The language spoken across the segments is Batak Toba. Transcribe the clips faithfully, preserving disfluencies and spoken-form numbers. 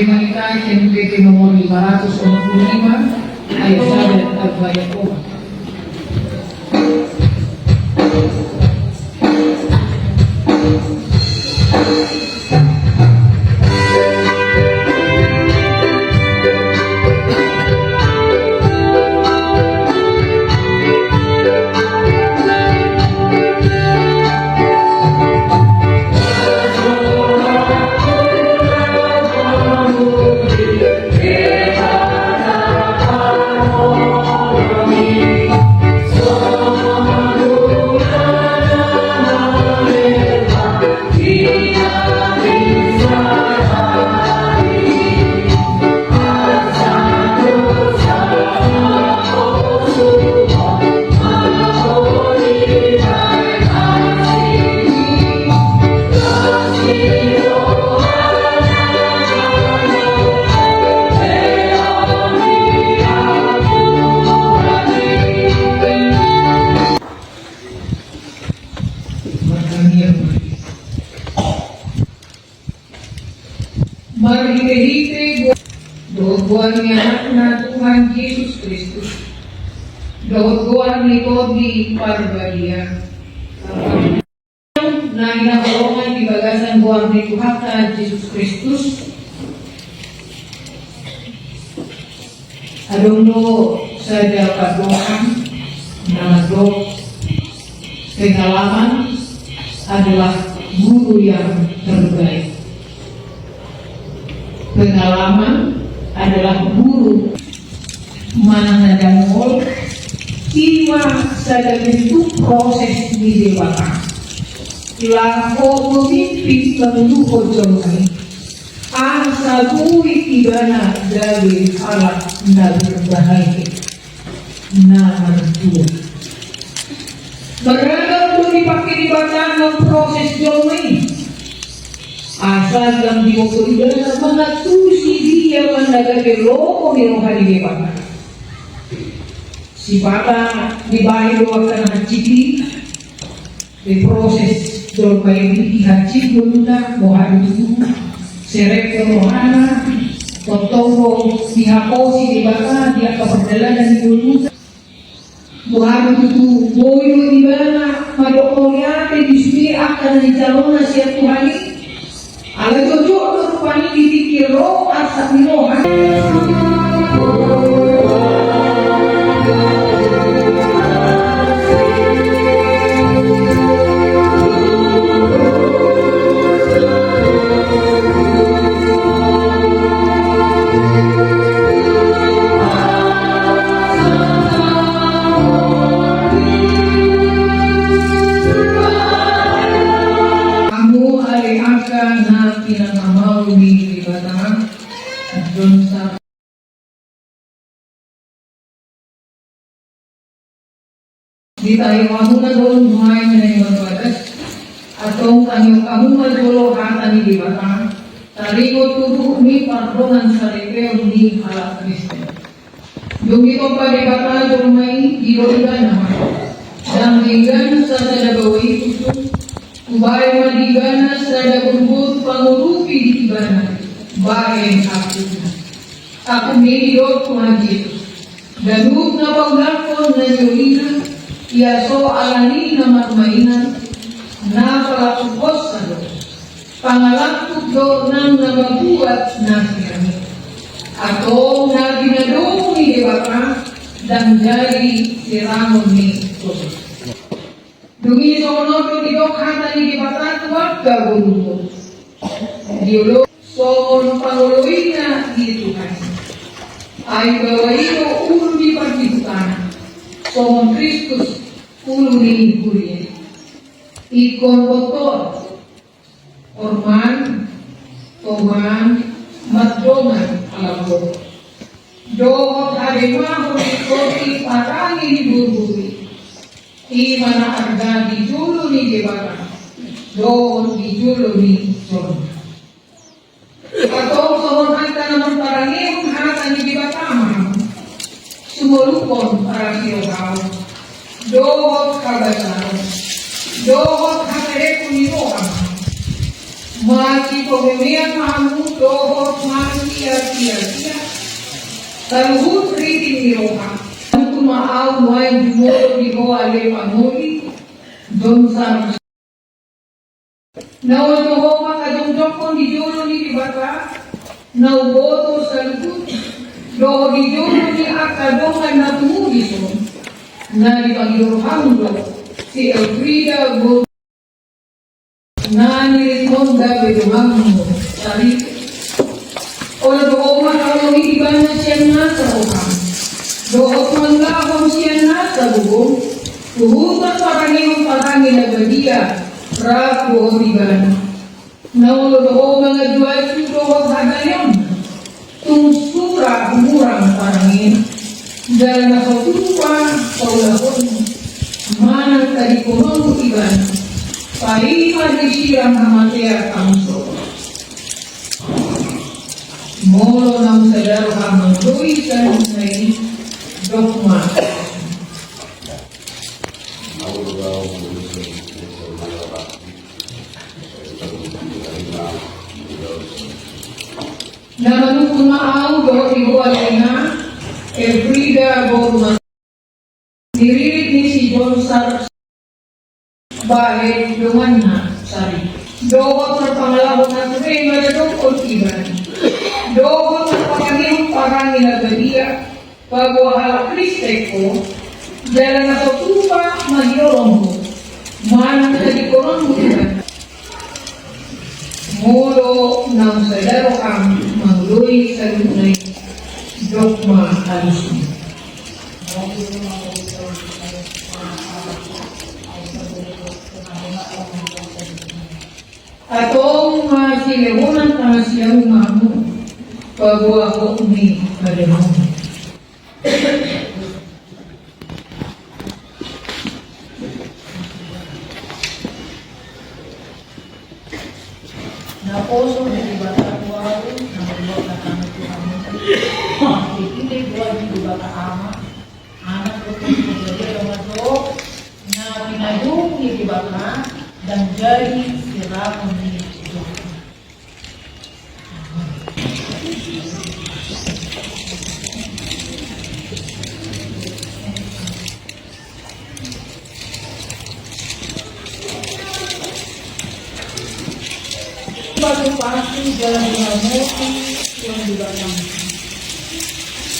Mengkaitkan P P nomor lima ratus enam puluh lima, ayat sada sampai ayat opat. Marhitehite dohot goar ni Anakna Tuhan Jesus Kristus, dohot goar ni Tondi Parbadia, na hinaholongan di bagasan goar ni Tuhanta Jesus Kristus, adong do sada pandohan na mandok: Pengalaman adalah guru yang terbaik. Pengalaman adalah guru. Manang na dangol, i ma sada bentuk proses ni Debata laho memimpin manguluhon jolma i, asa boi ibana gabe halak na berbahagia, na martua. Beragam do dipake Debata na proses jolma i. Asa dang diboto ibana mangantusi dia ma na gabe lomo ni roha ni Debata. Sipata dibahen do angka na hansit i, diproses jolma i, dihansit ngoluna, boha do tutu, serep do rohana, tongtong do dihaposi Debata di angka pardalanan ni ngoluna. Boha do tutu, boi do ibana mandok mauliate di sude angka na nijalo na sian Tuhan i. Ala jotjot do rupani di tingki ro arsak ni roha. Hamu ale angka na pinarmaen ni Debata, jom sa- Ditahi hamu na dong nuaeng na iman bagas, antong tangihon hamu ma jolo hata ni Debata, taringot tu duhut ni pardongansaripeon ni halak Kristen. Dung ditompa Debata jolma i, didok ibana ma: Dang denggan sasada baoa i tutu, hubahen ma di ibana sada boruboru pangurupi di ibana bahen angkupna. Angkup ni i didok Tuhan Jesus: Ganup na paulakhon na niolina, ia so alani na marmainan, na palangkuphonsa do. Pangalangkup do nang na mambuat na sian i. Antong na binahen ni Debata ndang jadi sirangon ni tondi. Dung i songon on do didok hata ni Debata tu angka boruboru. Dioloi songon pangoloina di Tuhan i. Ai baoa i do ulu ni parhitehutana, songon Kristus ulu ni huria i. Ingkon botor, hormat, toman, mardongan halak boru. Dohot hadengahon ni tondi parange ni boruboru i. I ma na arga di jolo ni Debata dohot di jolo ni jolma. Antong songon angka na mamparangehon hata ni Debata ma hamu, sumoluphon parasirohaon dohot habasaon dohot hapereon ni roha ma hamu. Masipamemean ma hamu dohot masiasiasian saluhut riti ni roha. Nungnga ma ahu nuaeng jumolo di ho ale pangoli, John Sar. Na olo do ho mangajongjongkon di jolo ni Debata na umboto saluhut, dohot di jolo ni angka dongan na tumundalhon, na dipangido roham do si Elfrida boru na nilehon gabe donganmu sari. Olo do ho mangkaholongi ibana sian nasa roham dohot mangulahon sian nasa gogo, huhut tarpatangihon parange na badia rap dohot ibana. Na olo do ho mangajuaju dohot hagabeonna, tung sura humurang parangena, jala na so tupa paulahonmu manang tadingkononmu ibana, paima disiram hamatean hamu sogot. Molo naung sada roham mangoloi saluhutna i, dok ma. Na manungkun ma ahu dohot di ho ale na Elfrida boru Mas, diririt ni si John Sar, bahen donganna sari, dohot marpangalahon na ture mangadophon ibana, dohot marpatangihon parange na badia, paboa halak Kristen ho, jala na so tupa mangoloi ho manang tadingkononmu ibana. Molo naung sada roham mangoloi saluhutna i, dok ma alusmu. Antong masilehonan tangasiamu ma hamu, paboa hot ni padamu. Naposo ni Debata tu ahu, na mambuat hatana tu hamu. Dipilih goar ni Debata Ama, Anak dohot Spiritus Tondi, na pinadung ni Debata, ndang jadi siranon ni Debata. Pasu-pasu jala diramoti Tuhan Debata.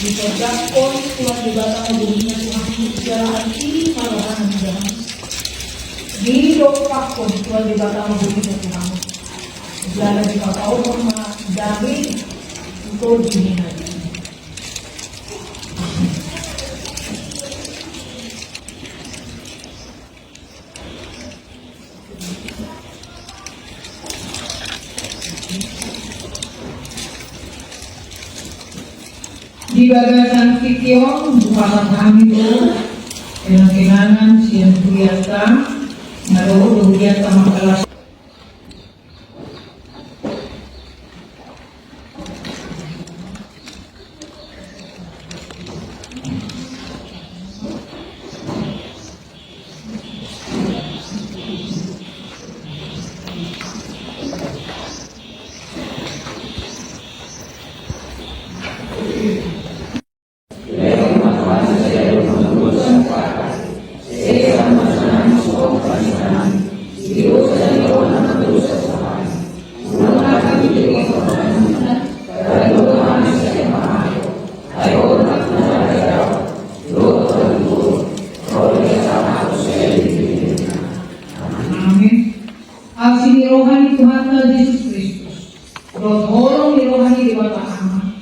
Ditorjakkon Tuhan Debata ma bohina tu hamu jala asi ma rohana tu hamu. Didompakkon Tuhan Debata ma bohina tu hamu. Jala dipasaorhon ma dame tu tondi ni hatiha. Di bagasan tingki on, hupasahat hami do kenang-kenangan sian hurianta, na dohot do hurianta mangkalas. Amin. Asi ni roha ni Tuhanta Jesus Kristus, dohot holong ni roha ni Debata Ama,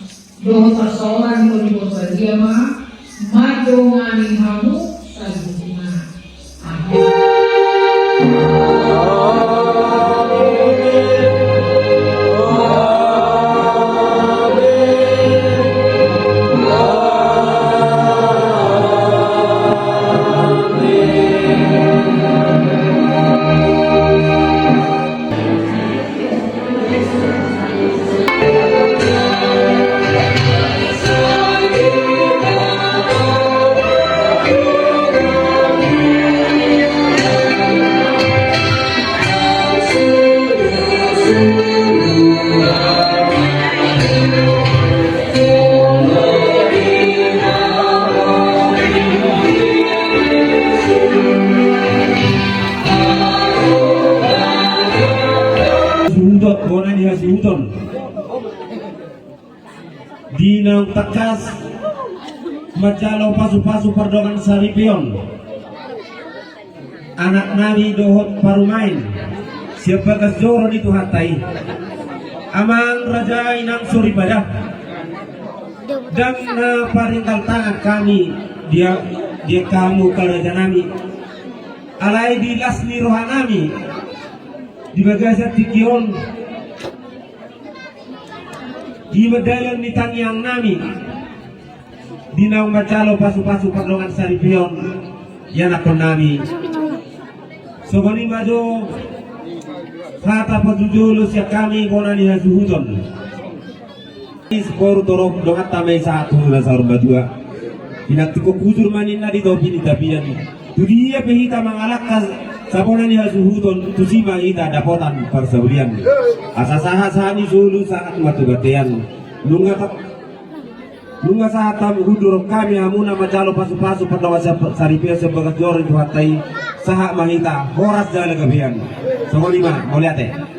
dohot parsaoran ni Tondi Porbadia ma mandongani hamu saluhutna. Amin. Tangkas manjalo pasu-pasu pardongan saripeon anak nami dohot parumaen sian bagas joro ni Tuhanta i. Amang raja, inang soripada, ndang na paringgal tangan hami di, di hamu angka raja nami. Alai di las ni roha nami di bagasan tingki on, di mandaion ni tangiang nami, di naung manjalo pasu-pasu pardongan saripeon ianakhon nami. Songon i ma jo hata pajujolo sian hami bona ni hasuhuton. Saboru torop donganta ma i sahat tu na saur matua. Pinantikhon hujur ma ninna di topi ni tapian. Tu dia pe hita mangalangka sabona ni hasuhuton, tusi ma hita dapotan parsaulian. Asa sahat-sahat ni solu sahat ma tu bontean. Nunga ta-, nunga sahat hamu, hundul ro hami hamuna manjalo pasu-pasu pardongan sa-, saripeon sian bagas joro ni Tuhanta i, sahat ma hita horas jala gabean. Songon i ma, mauliate.